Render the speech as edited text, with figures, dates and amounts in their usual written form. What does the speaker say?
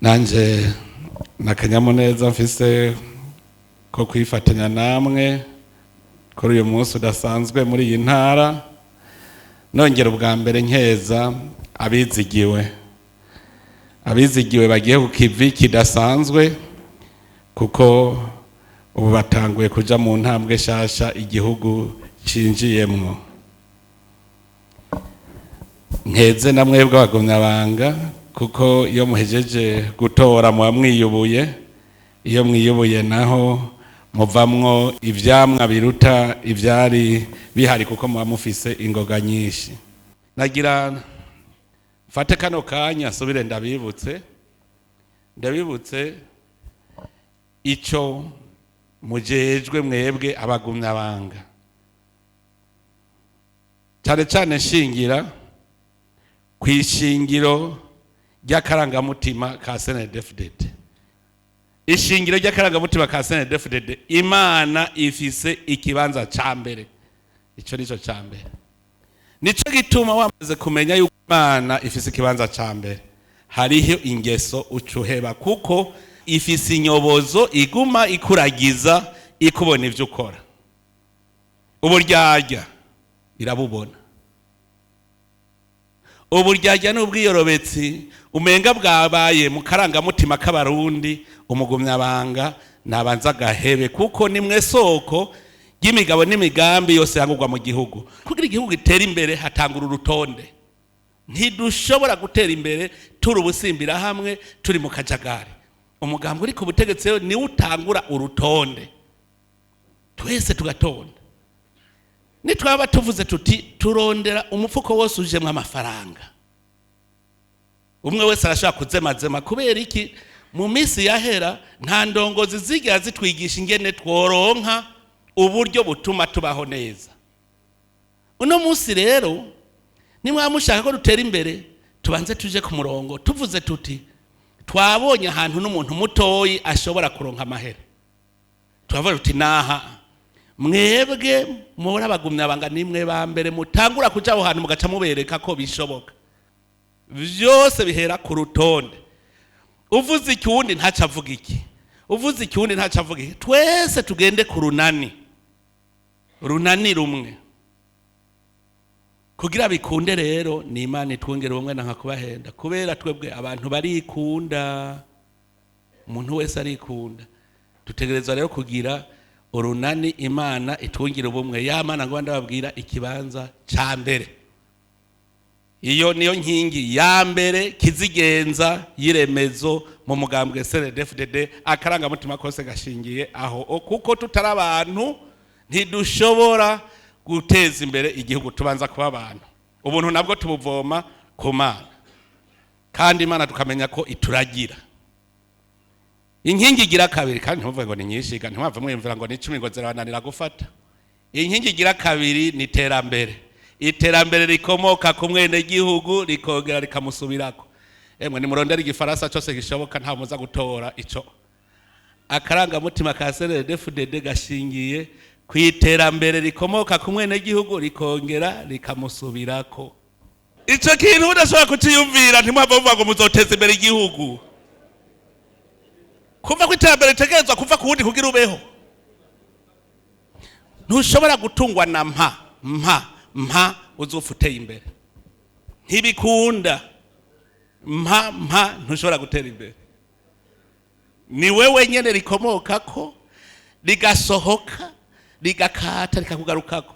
Nanje n'akanyamuneza mfise ko kwifatanya namwe kuri uyu munsi udasanzwe muri iyi ntara. Nongera ubwa mbere nkeza abizigiwe, abizigiwe bagiye ku kivi kidasanzwe, kuko ubu batanguye kuja mu ntambwe shasha igihugu cinjiyemwo. Nkeze na mwebwe abagumyabanga, kuko iyo muhejeje gutora muba mwiyubuye. Iyo mwiyubuye naho muvamwo ivyamwa biruta ivyari bihari, kuko muba mufise ingoga nyinshi. Nagira mfate kano kanya subire ndabibutse, ndabibutse ico mujejwe mwebwe abagumyabanga, cyane cyane nshingira ku ishingiro ry'akarangamutima ka CNDD-FDD. Ishingiro ry'akarangamutima ka CNDD-FDD, Imana ifise ikibanza ca mbere. Ico nico ca mbere. Nico gituma wamaze kumenya yuko Imana ifise ikibanza ca mbere, hariho ingeso ucuheba, kuko ifise inyobozo iguma ikuragiza, ikubona ivyo ukora. Uburyarya irabubona. Uburyarya n'ubwiyorobetsi umenga bwabaye mu karangamutima k'Abarundi. Umugumyabanga nabanza agahebe, kuko nimwe soko ry'imigabo n'imigambi yose yangurwa mu gihugu. Kugira igihugu gitere imbere, hatangura urutonde. Ntidushobora gutera imbere turi ubusimbira hamwe, turi mu kajagari. Umugambi uri ku butegetsi rero niwo utangura urutonde, twese tugatonda. Nitwaba tuvuze tuti turondera umufuko wose ujemwo amafaranga, umwe wese arashobora kuzemazema. Kubera iki? Mu minsi yahera nta ndongozi zigera zitwigisha ingene tworonka uburyo butuma tubaho neza. Uno munsi rero, nimwaba mushaka ko dutera imbere, tubanze tuje ku murongo. Tuvuze tuti twabonye ahantu n'umuntu mutoyi ashobora kuronka amahera, turavuga tuti naha mwebwe muri abagumyabanga nimwe ba mbere mutangura kuja aho hantu, mugaca mubereka ko bishoboka. Vyose bihera ku rutonde. Uvuze iki, uwundi ntaco avuga iki; uvuze iki, uwundi ntaco avuga iki. Twese tugende ku runani, runani rumwe, kugira bikunde. Rero ni Imana itwongera ubumwe na nka kubahenda, kubera twebwe abantu barikunda, umuntu wese arikunda. Dutegerezwa rero kugira urunani, Imana itwongera ubumwe. Ya Mana ngo ndababwira ikibanza ca mbere, iyo niyo nkingi ya mbere kizigenza y'iremezo mu mugambwe CNDD-FDD. Akarangamutima kose gashingiye aho, kuko tutari abantu ntidushobora guteza imbere igihugu. Tubanza kuba abantu. Ubuntu nabwo tubuvoma ku Mana, kandi Imana tukamenya ko ituragira. Inkingi igira kabiri, kandi ntimuvuge ngo ni nyinshi, ntimwave mwiyumvira ngo ni 10 ngo zirabananira gufata. Inkingi igira kabiri ni iterambere, iterambere rikomoka ku mwenegihugu rikongera rikamusubirako. Emwe, nimurondera igifaransa cyose gishoboka, nta muza gutora ico. Akarangamutima ka CNDD-FDD gashingiye ku iterambere rikomoka ku mwenegihugu rikongera rikamusubirako. Ico kintu udashobora kuciyumvira, ntimwava muvuga ngo muzoteza imbere igihugu. Kumva ko iterambere ritegerezwa kuva ku wundi kugira ubeho. Ntushobora gutungwa na mpa mpa mpa uzopfa uteye imbere, ntibikunda. Mpa mpa, ntushobora gutera imbere. Ni wewe nyene rikomoka ko, rigasohoka, rigakata, rikakugarukako.